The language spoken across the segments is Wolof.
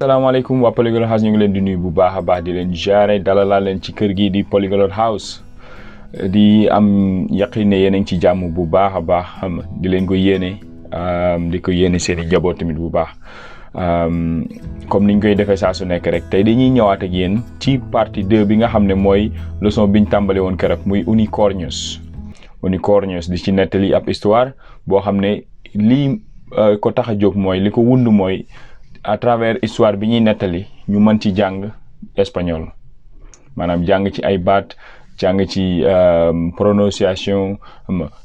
asalaamaaleykum waa Polyglot House ñu ngi leen di nuyu bu baax a baax di leen jaare dalalaa leen ci kër gi di Polyglot House di am yaqin ne yéen a ngi ci jàmm bu baax a baax xam di leen ko yéene di ko yéene seen i njaboot tamit bu baax comme niñ koy defee saa su nekk rek tey dañuy ñëwaat ak yéen ci partie 2 bi nga xam ne mooy leçon biñ tàmbale woon keroog muy unicornios di ci nettali ab histoire boo xam ne lii ko tax a jóg mooy li ko wund mooy à travers histoire bi ñuy nettali ñu mën ci jàng espagnol maanaam jàng ci ay baat jàng ci prononciation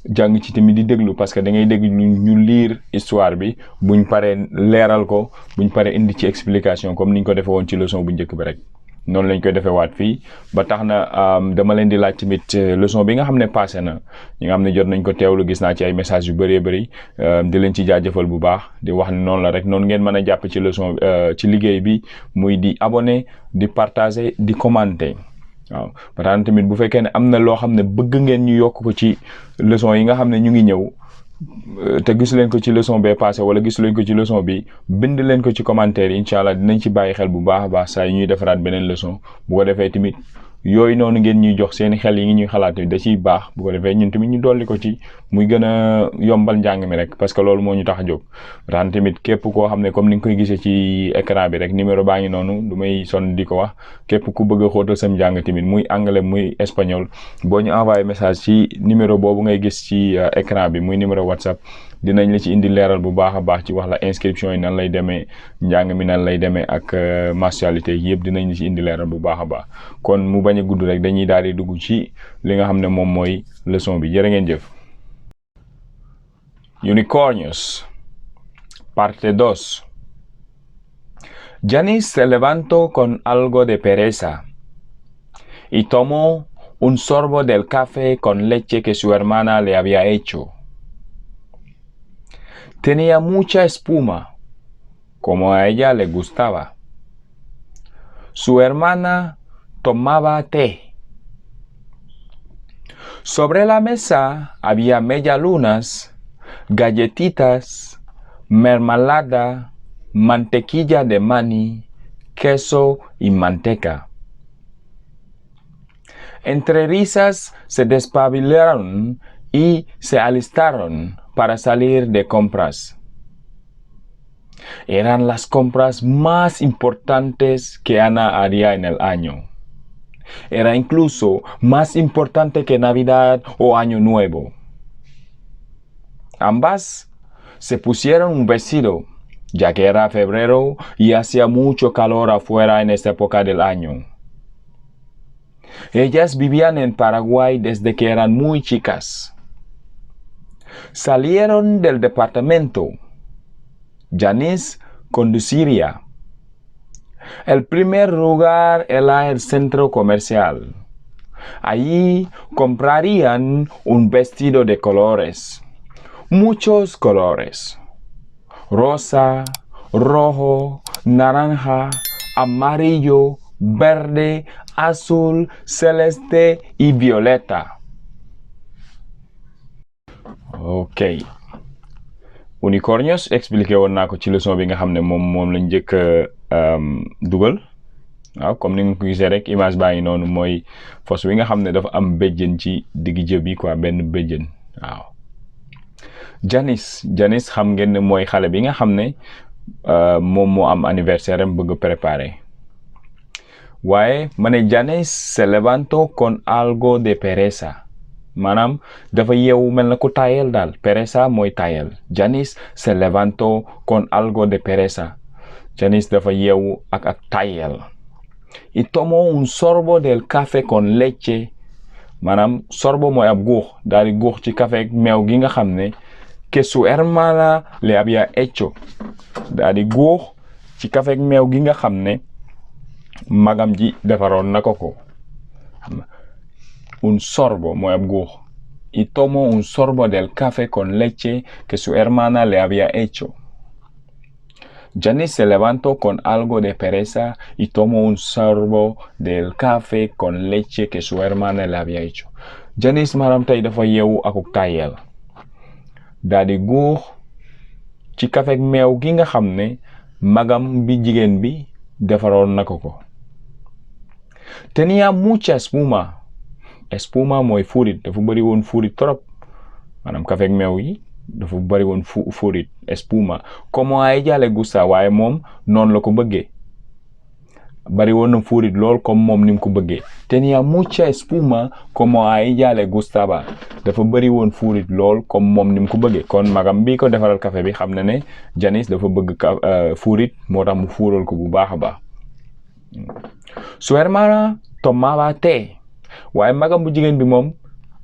jàng ci tamit di déglu parce que da ngay dégg ñu lire histoire bi buñ paree leeral ko buñ paree indi ci explication comme niñ ko defee woon ci leçon bu njëkk bi rek noonu lañ koy defee waat fii ba tax na dama leen di laaj tamit leçon bi nga xam ne passé na ñi nga xam ne jot nañ ko teewlu gis naa ci ay messages yu bëree bëri di leen ci jaajëfal bu baax di wax ne noonu la rek noonu ngeen mën a jàpp ci leçon ci liggéey bi muy di abonné di partager di commenter waaw ba tax na tamit bu fekkee ne am na loo xam ne bëgg ngeen ñu yokk ko ci leçon yi nga xam ne ñu ngi ñëw te gisu leen ko ci leçon bee passé wala gisu leen ko ci leçon bi bind leen ko ci commentaire yi incha allah dinañ ci bàyyi xel bu baax a baax saa yi ñuy defaraat beneen leçon bu ko defee tamit yooyu noonu ngeen ñuy jox seen xel yi ngi ñuy xalaat da ciy baax bu ko defee ñun tamit ñu dolli ko ci muy gën a yombal njàng mi rek parce que loolu moo ñu tax a jóg ran tamit képp koo xam ne comme ni nga koy gisee ci écran bi rek numéro baa ngi noonu du may sonn di ko wax képp ku bëgg a xóotal sam njàng tamit muy anglais muy espagnol boo ñu envoyé message ci numéro boobu ngay gis ci écran bi muy numéro WhatsApp dinañ la ci indi leeral bu baax a baax ci wax la inscription yi nan lay demee njàng mi nan lay demee ak mensualité yëpp dinañ la ci indi leeral bu baax a baax kon mu bañ a gudd rek dañuy daal di dugg ci li nga xam ne moom mooy leçon bi jërë ngeen jëf. Unicornios, parte 2. Janis se levantó con algo de pereza y tomó un sorbo del café con leche que su hermana le había hecho. Tenía mucha espuma, como a ella le gustaba. Su hermana tomaba té. Sobre la mesa había medialunas, galletitas, mermelada, mantequilla de maní, queso y manteca. Entre risas se despabilaron y se alistaron para salir de compras. Eran las compras más importantes que Ana haría en el año. Era incluso más importante que Navidad o Año Nuevo. Ambas se pusieron un vestido, ya que era febrero y hacía mucho calor afuera en esta época del año. Ellas vivían en Paraguay desde que eran muy chicas. Salieron del departamento. Janis conduciría. El primer lugar era el centro comercial. Allí comprarían un vestido de colores. Muchos colores. Rosa, rojo, naranja, amarillo, verde, azul, celeste y violeta. Ok. Unicornios expliqué woon naa ko ci leçon bi nga xam ne moom lañ njëkk dugal waaw comme ni nga ko gisee rek image baa ngi noonu mooy fos wi nga xam ne dafa am béjjën ci digg jë bi quoi benn béjjën waaw. Janis xam ngeen ne mooy xale bi nga xam ne moom moo am anniversaire am bëgg préparer waaye ma ne Janis se levantó con algo de pereza. maanaam dafa yeewu mel na ku tayel daal pereza mooy tayel. Janis se levantó con algo de pereza. Janis dafa yeewu ak tayel. Y tomó un sorbo del café con leche. maanaam sorbo mooy ab guux daal di guux ci café ak meew gi nga xam ne que su hermana le había hecho. daal di guux ci café ak meew gi nga xam ne magam ji defaroon na ko. Un sorbo mooy ab guux. Y tomó un sorbo del café con leche que su hermana le había hecho. Janis se levantó con algo de pereza y tomó un sorbo del café con leche que su hermana le había hecho. Janis maanaam tey dafa yeewu akuk tayel daal di guux ci café ak meew gi nga xam ne magam bi jigéen bi defaroon na ko. Tenía mucha espuma. Espuma mooy furit, dafa bëri woon furit trop, maanaam kafe ak meew yi dafa bëri woon furit, espuma. Como a ella le gusta, waaye moom noonu la ko bëggee. Bari woon na furit lool comme moom ni mu ko bëggee. Tenía mucha espuma como a ella le gustaba. Dafa bëri woon furit lool comme moom ni mu ko bëggee. Kon magam bi ko defaral café bi xam na ne Janice dafa bëgg furit, moo tax mu fuural ko bu baax a baax. Su hermana tomaba té. Waaye magam bu jigéen bi moom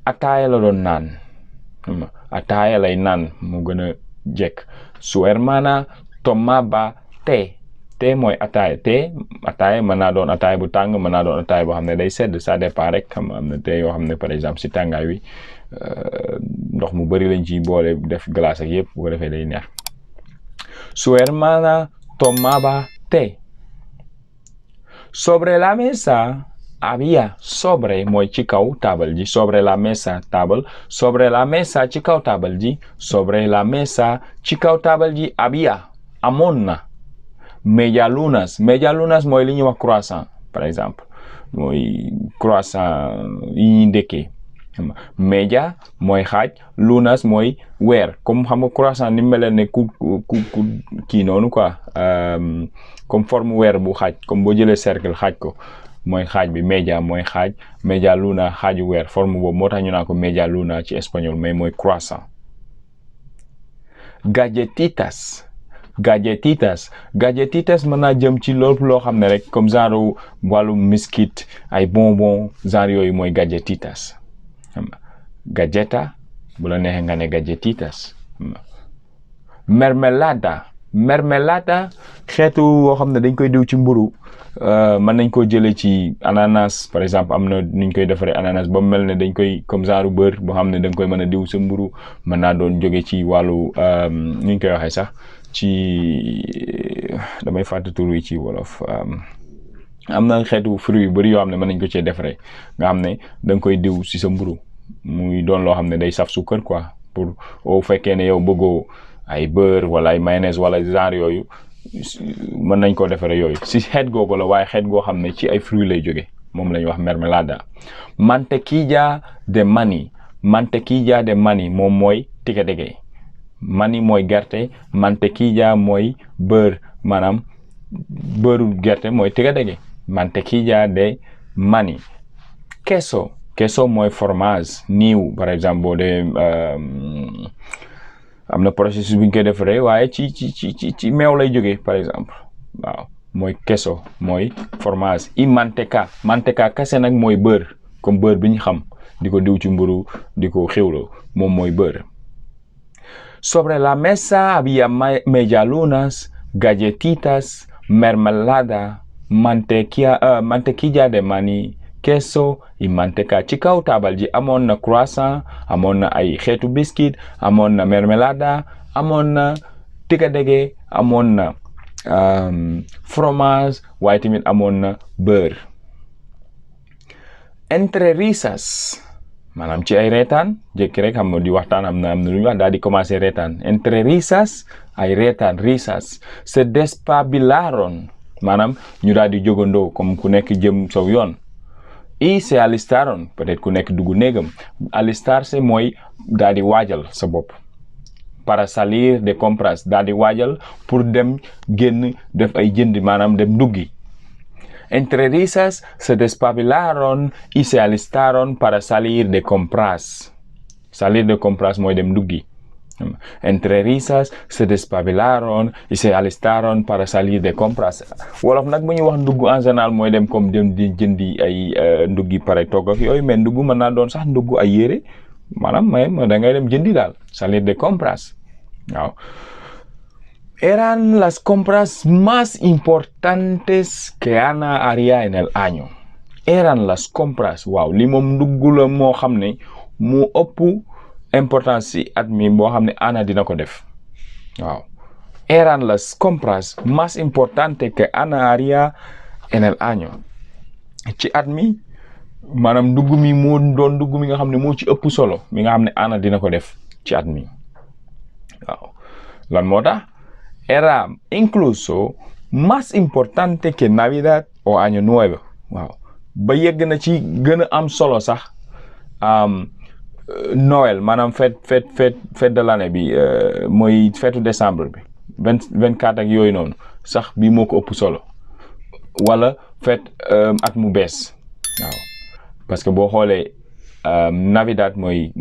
ataaya la doon naan. Ataaya lay naan mu gën a jekk. Su hermana tomaba té. Té mooy ataaya. Té ataaya mën naa doon ataaya bu tàng, mën naa doon ataaya boo xam ne day sedd, ça dépend rek. Am na té yoo xam ne par exemple si tàngaay wi ndox mu bari lañ ci boole def glace ak yëpp bu ko defee day neex. Su hermana tomaba té. Sobre la mesa había, sobre mooy ci kaw taabal ji, sobre la mesa taabal, sobre la mesa ci kaw taabal ji, sobre la mesa ci kaw taabal ji había, amoon na medialunas. Medialunas mooy li ñuy wax croissant par exemple, mooy croissant yi ñuy ndekkee. Media mooy xaaj, lunas mooy weer, comme xam nga croissant ni mel ne ku kii noonu quoi, comme forme weer bu xaaj, comme boo jëlee cercle xaaj ko mooy xaaj bi. Media mooy xaaj, media luna xaaju weer, forme boobu moo tax ñu naan ko media luna ci espagnol, mais mooy croissant. Galletitas. Galletitas mën naa jëm ci loolu loo xam ne rek comme genre wàllu biscuit, ay bonbon genre yooyu mooy galletitas. Galleta bu la neexee nga ne galletitas. Mermelada xeetu woo xam ne dañ koy diw ci mburu, mën nañ koo jëlee ci ananas par exemple. Am na nuñ koy defaree ananas ba mel ne dañ koy comme genre beurre boo xam ne da nga koy mën a diw sa mburu. mën naa doon jóge ci wàllu nuñ koy waxee sax ci damay fàtte tur wi ci wolof. Am na xeetu fruit yu bari yoo xam ne mën nañ ko cee defaree nga xam ne da nga koy diw si sa mburu muy doon loo xam ne day saf suukar quoi, pour o fekkee ne yow bëggoo ay beurre wala ay mayonnaise wala genre yooyu mën nañ koo defaree yooyu si xeet googu la, waaye xeet goo xam ne ci ay fruits lay jóge, moom la ñuy wax mermelada. Mantequilla de maní moom mooy tigedege. Mani mooy gerte, mantequilla mooy beurre, maanaam beurre gerte mooy tigedege. Mantequilla de maní. Queso mooy fromage, niiw par exemple boo dee am na processus bu ñu koy defaree waaye ci meew lay jógee par exemple. waaw mooy queso mooy fromage. Y manteca kese nag mooy beurre, comme beurre bi ñu xam di ko diw ci mburu di ko xewloo, moom mooy beurre. Sobre la mesa había medialunas, galletitas, mermelada, mantequilla de maní, queso y manteca. Ci kaw taabal ji amoon na croissant, amoon na ay xeetu biscuit, amoon na mermelada, amoon na tigedege, amoon na fromage, waaye tamit amoon na beurre. Entre risas, maanaam ci ay reetaan, jékki rek xam nga di waxtaan am na lu ñu wax daal di commencé reetaan. Entre risas, ay reetaan, risas se despabilaron, maanaam ñu daal di jógandoo comme ku nekk jëm saw yoon. Y se alistaron, peut-être ku nekk dugg néegam. Alistarse mooy daal di waajal sa bopp. Para salir de compras, daal di waajal pour dem génn def ay jënd, maanaam dem duggi. Entre risas se despabilaron y se alistaron para salir de compras. Salir de compras mooy dem duggi. Entre risas se despabilaron y se alistaron para salir de compras. Wolof nag bu ñuy wax ndugg en général mooy dem comme dem di jëndi ay nduggi pare togg ak yooyu, mais ndugg mën naa doon sax ndugg ay yére, maanaam may da ngay dem jëndi daal, salir de compras. waaw. Eran las compras más importantes que Ana haría en el año. Eran las compras, waaw li moom ndugg la moo xam ne mu ëpp importance si at mi boo xam ne Ana dina ko def. waaw. Eran las compras más importantes que Ana haría en el año. ci at mi maanaam ndugg mi moo doon ndugg mi nga xam ne moo ci ëpp solo mi nga xam ne Ana dina ko def ci at mi. waaw lan moo tax era incluso más importante que Navidad o Año Nuevo. Waaw ba yegg na ci gën a am solo sax Noël maanaam fête de l'année bi mooy fêtu décembre bi 24 ak yooyu noonu sax bi moo ko ëpp solo wala fête at mu bees waaw parce que boo xoolee Navidad mooy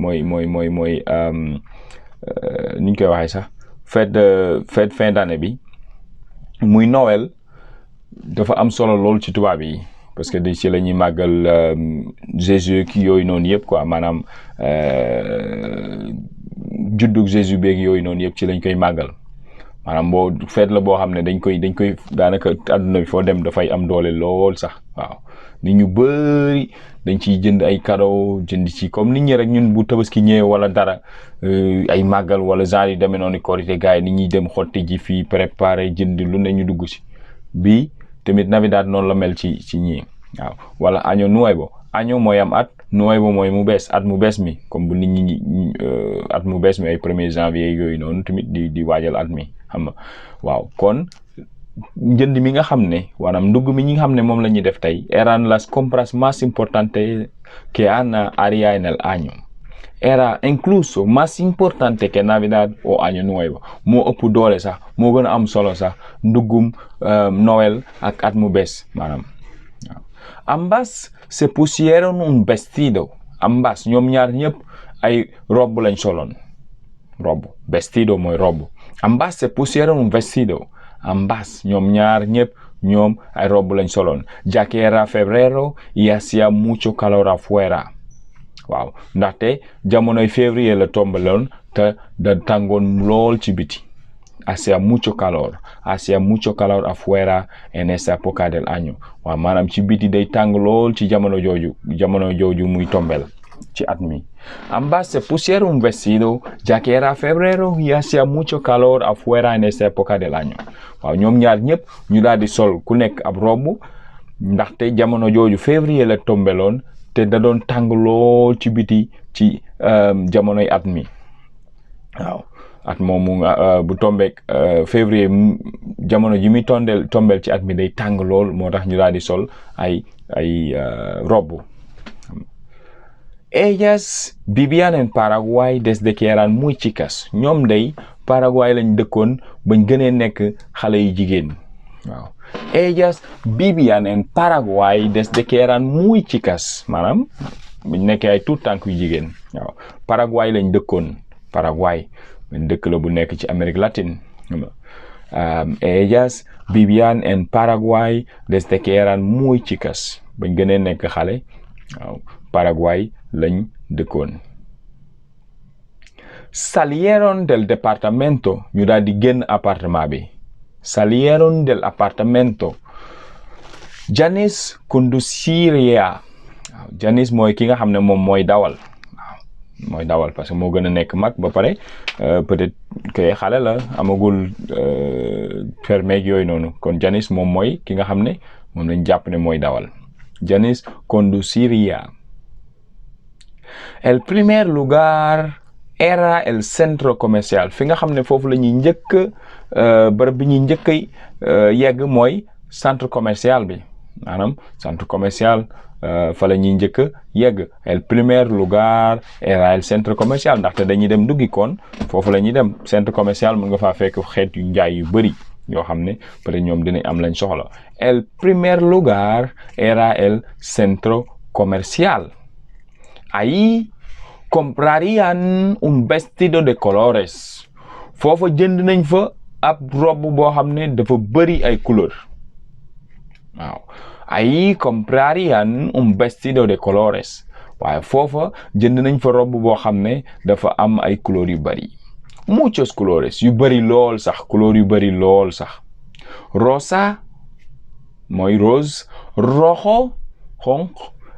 ni ñu koy waxee sax fête fin d'année bi muy Noël dafa am solo lool ci tubaab yi parce que ci la ñuy màggal Jésus ki yooyu noonu yëpp quoi maanaam juddug Jésus beeg yooyu noonu yëpp ci lañ koy màggal maanaam boo fête la boo xam ne dañ koy daanaka àdduna bi foo dem dafay am doole lool sax waaw nit ñu bëri dañ ciy jënd ay cadeau jënd ci comme nit ñi rek ñun bu tabaski ñëwee wala dara ay màggal wala genre yi demee noonu korité gars yi nit ñuy dem xotti ji fii préparé jënd lu ne ñu dugg si bii tamit Navidad noonu la mel ci ñii waaw wala año nuevo año mooy am at nuevo mooy mu bees at mu bees mi comme bu nit ñi at mu bees mi ay 1er janvier yooyu noonu tamit di waajal at mi xam nga waaw kon njënd mi nga xam ne maanaam ndugg mi ñi nga xam ne moom la ñuy def tey eran las compras más importantes que haría en el año era incluso más importante que Navidad o Año Nuevo moo ëpp doole sax moo gën a am solo sax nduggum Noël ak at mu bees maanaam waaw ambas se pusieron un vestido ambas ñoom ñaar ñëpp ay robb lañ soloon robb vestido mooy robb ambas se pusieron un vestido ambas ñoom ñaar ñëpp ñoom ay robb lañ soloon ya que era febrero y hacía mucho calor afuera waaw ndaxte jamonoy février la tombaloon te da tàngoon lool ci biti hacía mucho calor afuera en esa época del año waaw maanaam ci biti day tàng lool ci jamono jooju muy tombel ci at mi ambas se pusieron un vestido ya que era febrero y hacía mucho calor afuera en esa época del año waaw ñoom ñaar ñëpp ñu daal di sol ku nekk ab robb ndaxte jamono jooju février la tombeloon te da doon tàng lool ci biti ci jamonoy at mi waaw at moomu bu tombeek février jamono ji muy tombel ci at mi day tàng lool moo tax ñu daal di sol ay robb. Ellas vivían en Paraguay desde que eran muy chicas ñoom day Paraguay lañ dëkkoon bañ gënee nekk xale yu jigéen waaw ellas vivían en Paraguay desde que eran muy chicas maanaam buñ nekkee ay tout tànk yu jigéen waaw Paraguay lañ dëkkoon Paraguay benn dëkk la bu nekk ci Amérique latine ellas vivían en Paraguay desde que eran muy chicas bañ gënee nekk xale waaw Paraguay lañ dëkkoon. Salieron del departamento ñu daal di génn appartement bi salieron del apartamento. Janice conduciría waaw Janice mooy ki nga xam ne moom mooy dawal waaw mooy dawal parce que moo gën a nekk mag ba pare peut-être que xale la amagul permis yooyu noonu kon Janice moom mooy ki nga xam ne moom lañ jàpp ne mooy dawal Janice conduciría. El primer lugar era el centro comercial fi nga xam ne foofu la ñuy njëkk bërëb bi ñuy njëkk yegg mooy centre commercial bi maanaam centre commercial fa la ñuy njëkk yegg el primer lugar era el centre comercial ndaxte dañuy dem duggi koon foofu la ñuy dem centre commercial mën nga faa fekk xeet yu njaay yu bëri yoo xam ne peut-être ñoom dinañ am lañ soxla el primer lugar era el centro comercial. Ahí comprarían un vestido de colores foofa jënd nañ fa ab robe boo xam ne dafa bëri ay couleur waaw ahí comprarían un vestido de colores waaye foofa jënd nañ fa robe boo xam ne dafa am ay couleur yu bëri muchos colores yu bëri lool sax couleur yu bëri lool sax rosa mooy rose rojo xonq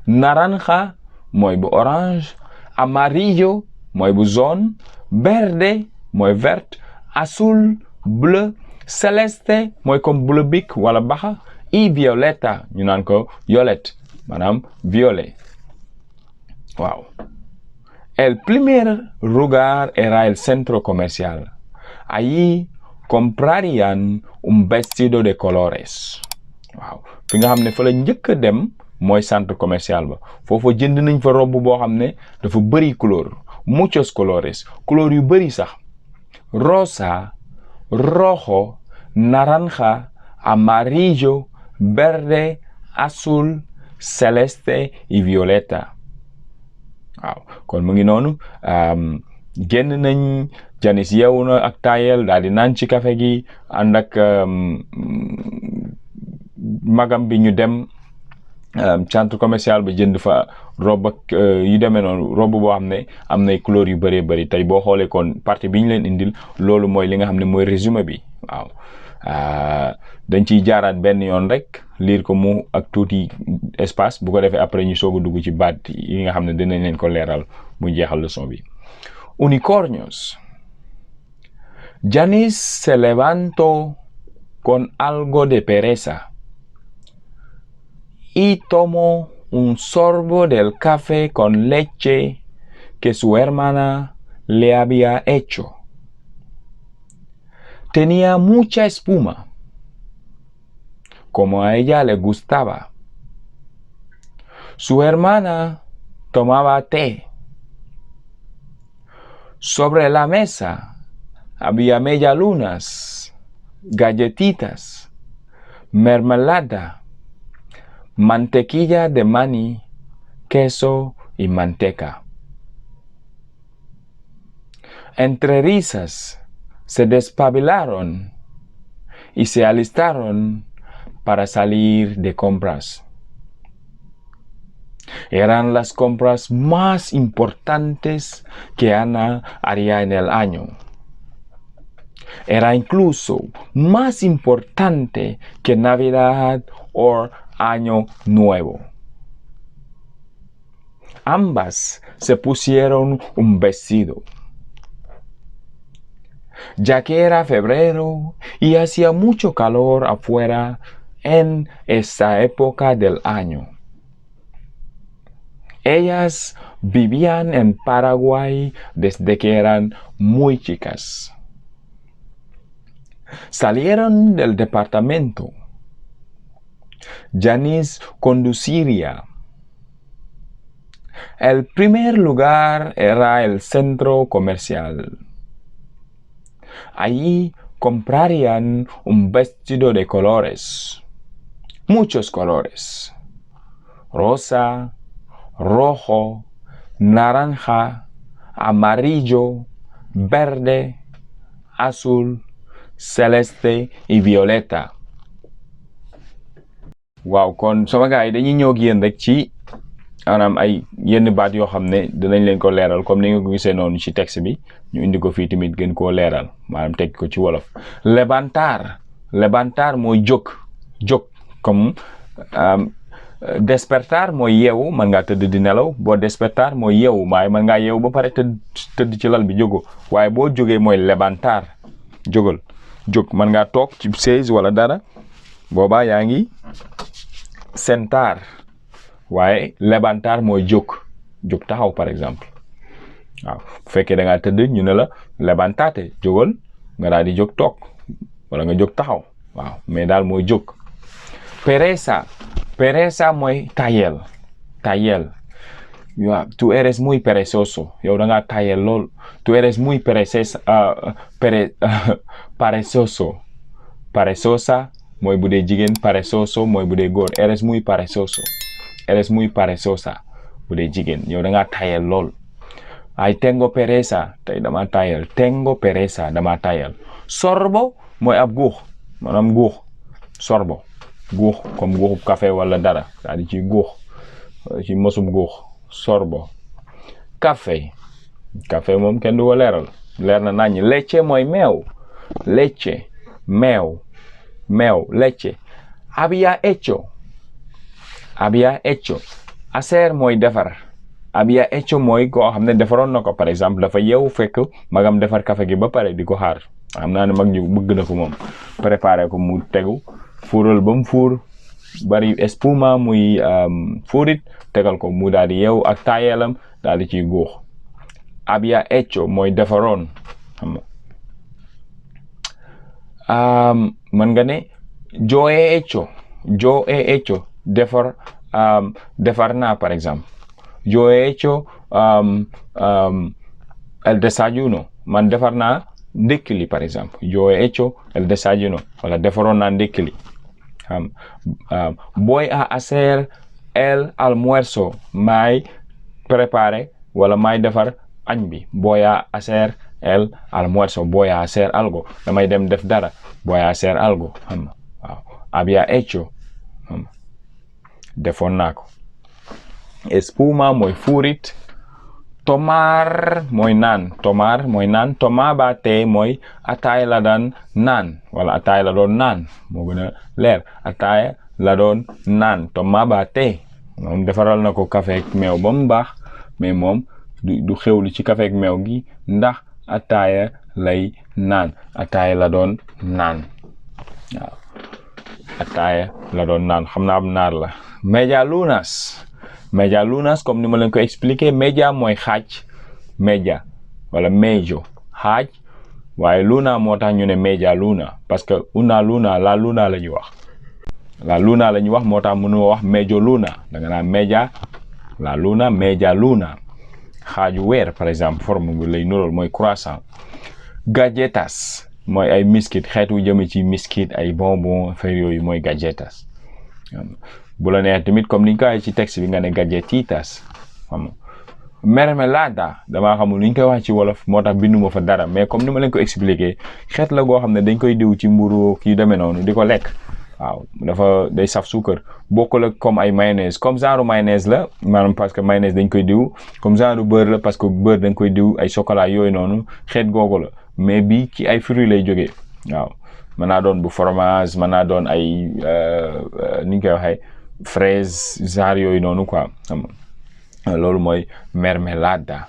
naranja mooy bu orange amarillo mooy bu jaune verde mooy vert azul bleu celeste mooy comme bleu bic wala baxa y violeta ñu naan ko violette maanaam violet waaw el primer lugar era el centro comercial allí comprarían un vestido de colores. waaw fi nga xam ne fa la njëkk a dem mooy centre commercial ba foofa jënd nañ fa robe boo xam ne dafa bëri couleur, muchos colores, couleur yu bëri sax, rosa, rojo, naranja, amarillo, verde, azul, celeste y violeta. waaw kon mu ngi noonu génn nañ. Janice yeewu na ak tayel daal di naan ci café gi ànd ak magam bi ñu dem centre commercial ba jënd fa robe ak yu demee noonu robe boo xam ne am nay couleur yu bëree bëri tey boo xoolee kon partie bi ñu leen indil loolu mooy li nga xam ne mooy résumé bi waaw dañ ciy jaaraat benn yoon rek lire ko mu ak tuuti espace bu ko defee après ñu soog a dugg ci baat yi nga xam ne dinañ leen ko leeral mu jeexal leçon bi. Unicornios. Janice se levantó con algo de pereza y tomó un sorbo del café con leche que su hermana le había hecho. Tenía mucha espuma, como a ella le gustaba. Su hermana tomaba té. Sobre la mesa había medialunas, galletitas, mermelada, mantequilla de maní, queso y manteca. Entre risas se despabilaron y se alistaron para salir de compras. Eran las compras más importantes que Ana haría en el año. Era incluso más importante que Navidad o Año Nuevo. Ambas se pusieron un vestido. Ya que era febrero y hacía mucho calor afuera en esta época del año. Ellas vivían en Paraguay desde que eran muy chicas. Salieron del departamento. Janice conduciría. El primer lugar era el centro comercial. Allí comprarían un vestido de colores, muchos colores, rosa, rojo, naranja, amarillo, verde, azul, celeste y violeta. waaw kon sama gars yi dañuy ñëw ak yéen rek ci maanaam ay yenn baat yoo xam ne dinañ leen ko leeral comme ni nga ko gisee noonu ci texte bi ñu indi ko fii tamit gën koo leeral maanaam teg ko ci wolof. levantar mooy jóg comme despertar mooy yeewu mën ngaa tëdd di nelaw boo despertar mooy yeewu waaye mën ngaa yeewu ba pare tëdd ci lal bi jógo waaye boo jógee mooy levantar jóg mën ngaa toog ci chaise wala dara boobaa yaa ngi sentar waaye levantar mooy jóg taxaw par exemple waaw bu fekkee da ngaa tëdd ñu ne la levantate jógal nga daal di jóg toog wala nga jóg taxaw waaw mais daal mooy jóg. Pereza mooy tayel waaw tú eres muy perezoso yow da ngaa tayel lool tú eres muy perezosa mooy bu dee jigéen, perezoso mooy bu dee góor. Eres muy perezosa bu dee jigéen yow da ngaa tayel lool. ay tengo pereza tey dama tayel. Tengo pereza dama tayel. Sorbo mooy ab guux maanaam guux sorbo guux comme guuxub café wala dara daal di ci guux ci mosub guux sorbo. Café moom kenn du ko leer na nañ. Leche mooy meew. Leche. Había hecho. Hacer mooy defar. Había hecho mooy koo xam ne defaroon na ko par exemple dafa yeewu fekk magam defar café gi ba pare di ko xaar xam naa ne mag ñu bëgg na ko moom préparé ko mu tegu fuural ba mu fuur bari espuma muy fuurit tegal ko mu daal di yeewu ak taayeelam daal di ciy guux. Había hecho mooy defaroon xam nga mën nga ne yo he hecho defar naa par exemple. Yo he hecho el desayuno, man defar naa ndékki li par exemple. Yo he hecho el desayuno, wala defaroon naa ndékki li. Voy a hacer el almuerzo, maay préparer wala maay defar añ bi. Voy a hacer el almuerzo, voy a hacer algo, damay dem def dara. Voy a hacer algo, xam nga waaw. Había hecho, xam nga defoon naa ko. Espuma mooy fuurit. Tomar mooy naan. Tomaba té mooy ataaya la daan naan, wala ataaya la doon naan, moo gën a leer. Ataaya la doon naan. Tomaba té moom defaral na ko café ak meew ba mu baax, mais moom du xewlu ci café ak meew gi ndax ataaya lay naan. Ataaya la doon naan waaw. Ataaya la doon naan, xam naa am naar la. Media lunas comme ni ma leen ko expliquer. Media mooy xaaj, media wala medio xaaj, waaye luna moo tax ñu ne media luna, parce que la luna la ñuy wax. La luna la ñuy wax, moo tax mënu wax medio luna. da nga naan media la luna, media luna. xaaju weer par exemple, forme bi lay nurool, mooy croissant. Galletas mooy ay biscuit, xeetu jëme ci biscuit, ay bonbon affaire yooyu mooy galletas. bu la neex tamit comme ni ñu ko waxee ci texte bi nga ne galletitas. Mermelada damaa xamul ni ñu koy wax ci wolof, moo tax binduma fa dara, mais comme ni ma leen ko expliquer, xeet la goo xam ne dañ koy diw ci mburu yu demee noonu di ko lekk. waaw dafa day saf suukar, bokkul ak comme ay mayonnaise. Comme genre mayonnaise la maanaam, parce que mayonnaise dañ koy diw. Comme genre beurre la parce que beurre dañ koy diw, ay chocolat yooyu noonu xeet googu la, mais bi ci ay fruits lay jógee. waaw mën naa doon bu fromage, mën naa doon ay ni ñu koy waxee fraise, genre yooyu noonu quoi. loolu mooy mermelada.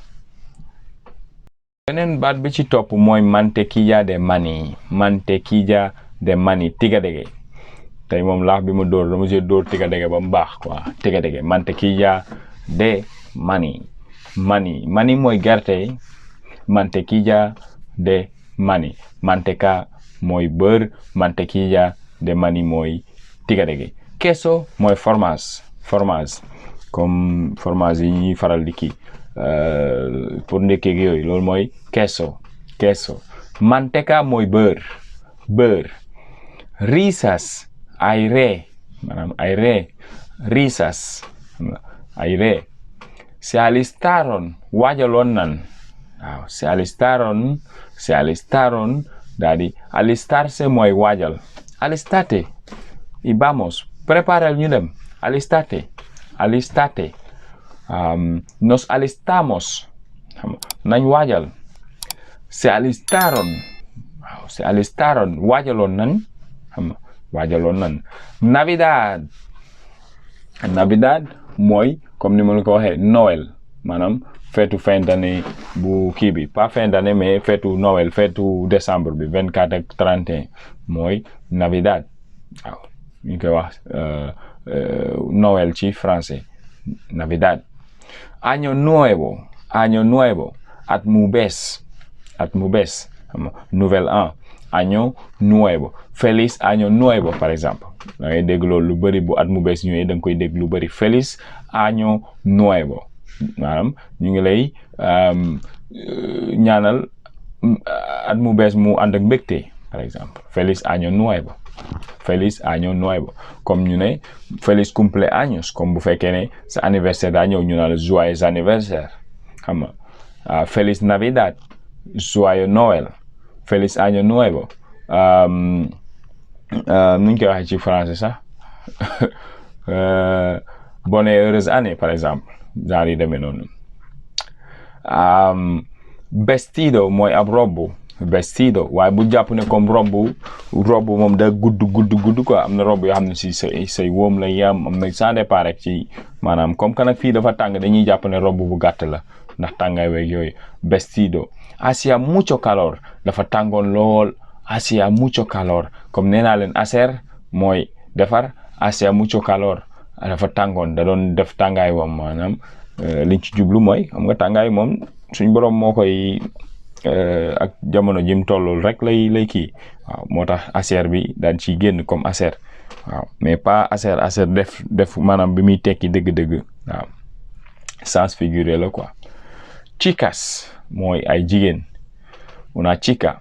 beneen baat bi ci topp mooy mantequilla de maní. Mantequilla de maní, tigadege. tey moom laax bi ma dóor dama see dóor tigadege ba mu baax quoi. Tigadege, mantequilla de maní. Maní mooy gerte. Mantequilla de maní. Manteca mooy beurre. Mantequilla de maní mooy tigadege. Queso mooy fromage comme fromage yi ñuy faral di kii pour ndekkee yooyu, loolu mooy queso. Manteca mooy beurre. Risas ay ree, maanaam ay ree. Risas ay ree. Se alistaron waajaloon nan. waaw se alistaron daal di alistarse mooy waajal. Alistate y vamos, preparal ñu dem. Alistate. Nos alistamos, nañ waajal. Se alistaron, waajaloon nan, Navidad mooy comme ni ma la ko waxee Noël, maanaam feetu fin d'année bu kii bi, pas fin d'année mais feetu Noël, feetu décembre bi 24 ak 31 mooy Navidad. waaw ñu koy wax Noël ci français, Navidad. Año nuevo, at mu bees, nouvel an. Año nuevo, feliz año nuevo par exemple. da ngay dégg loolu lu bëri, bu at mu bees ñëwee da nga koy dégg lu bëri. Feliz año nuevo, maanaam ñu ngi lay ñaanal at mu bees mu ànd ak mbégte par exemple. Feliz año nuevo. Comme ñu ne feliz cumpleaños, comme bu fekkee ne sa anniversaire daa ñëw ñu naan joyeux anniversaire, xam nga. Feliz Navidad, joyeux Noël, feliz año nuevo. Nu ñu koy waxee ci français sax bonne et heureuse année par exemple, genre yi demee noonu. Vestido mooy ab robe. Vestido, waaye bu jàpp ne comme robe moom da gudd quoi. am na robe yoo xam ne si say wóom la yam, am na ça dépend rek ci maanaam comme que nag fii dafa tàng, dañuy jàpp ne robe bu gàtt la ndax tàngaay weeg yooyu. Vestido. Hacía mucho calor, dafa tàngoon lool. Hacía mucho calor, comme nee naa leen hacer mooy defar. Hacía mucho calor, dafa tàngoon, da doon def tàngaay moom maanaam liñ ci jublu mooy xam nga tàngaay moom suñ borom moo koy ak jamono jim tollul rek lay kii waaw moo tax Acer bi daan ciy génn comme Acer waaw mais pas Acer def maanaam bi muy tekki dëgg-dëgg waaw sens figuré la quoi. Chicas mooy ay jigéen una chica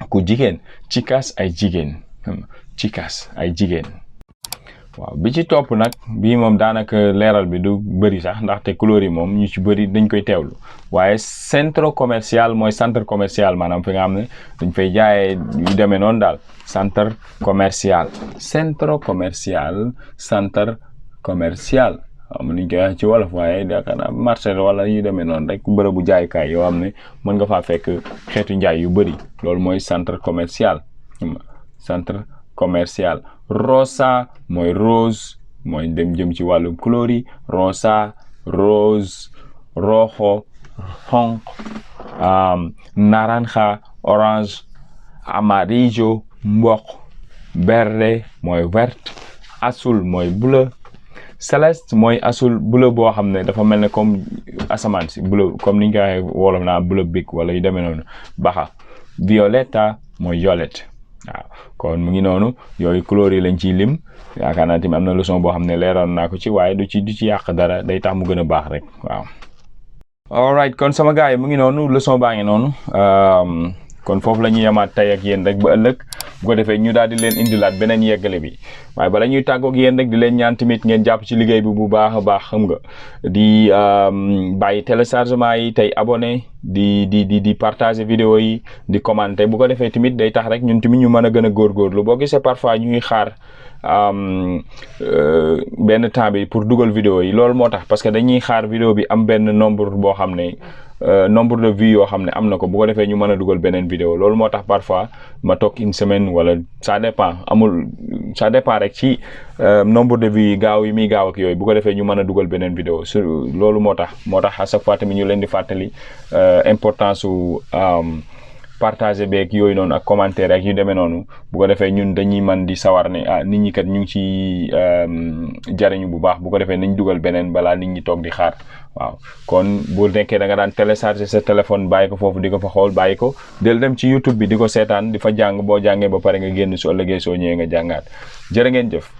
ku jigéen, chicas ay jigéen chicas ay jigéen. waaw bi ci topp nag bii moom daanaka leeral bi du bëri sax ndaxte couleur yi moom ñu ci bëri dañ koy teewlu waaye centre commercial mooy centre commercial maanaam fi nga xam ne dañ fay jaayee yu demee noonu daal centre commercial centre commercial centre commercial am nañ koy wax ci wolof waaye yaakaar naa marché wala yu demee noonu rek bërëbu jaaykaay yoo xam ne mën nga faa fekk xeetu njaay yu bëri loolu mooy centre commercial centre commercial. Rosa mooy rose mooy dem jëm ci wàllum couleur yi rosa rose rojo xonq naranja orange amarillo mboq verde mooy vert azul mooy bleu celeste mooy azul bleu boo xam ne dafa mel ne comme asamaan si bleu comme ni ñu koy waxee wolof naa bleu bic wala yu demee noonu baxa violeta mooy violette waaw kon mu ngi noonu yooyu couleur yi lañ ciy lim yaakaar naa tamit am na leçon boo xam ne leeroon naa ko ci waaye du ci yàq dara day tax mu gën a baax rek waaw. alright kon sama gars yi mu ngi noonu leçon baa ngi noonu kon foofu la ñuy yemaat tey ak yéen rek ba ëllëg bu ko defee ñu daal di leen indilaat beneen yeggale bi waaye bala ñuy tàggoog yéen rek di leen ñaan tamit ngeen jàpp ci liggéey bi bu baax a baax xam nga di bàyyi téléchargement yi tey abonné di partager vidéo yi di commenter bu ko defee tamit day tax rek ñun tamit ñu mën a gën a góorgóorlu boo gisee parfois ñuy xaar benn temps bi pour dugal vidéo yi loolu moo tax parce que dañuy xaar vidéo bi am benn nombre boo xam ne nombre de vues yoo xam ne am na ko bu ko defee ñu mën a dugal beneen vidéo loolu moo tax parfois ma toog une semaine wala ça dépend rek ci nombre de vues yi gaaw yi muy gaaw ak yooyu bu ko defee ñu mën a dugal beneen vidéo loolu moo tax à chaque fois tamit ñu leen di fàttali importance su partager beeg yooyu noonu ak commentaire ak yu demee noonu bu ko defee ñun dañuy man di sawar ne nit ñi kat ñu ngi ci jariñu bu baax bu ko defee nañ dugal beneen balaa nit ñi toog di xaar waaw kon bu nekkee da nga daan télécharger sa téléphone bàyyi ko foofu di ko fa xool bàyyi ko del dem ci YouTube bi di ko seetaan di fa jàng boo jàngee ba pare nga génn su ëllëgee soo ñëwee nga jàngaat jërë ngeen jëf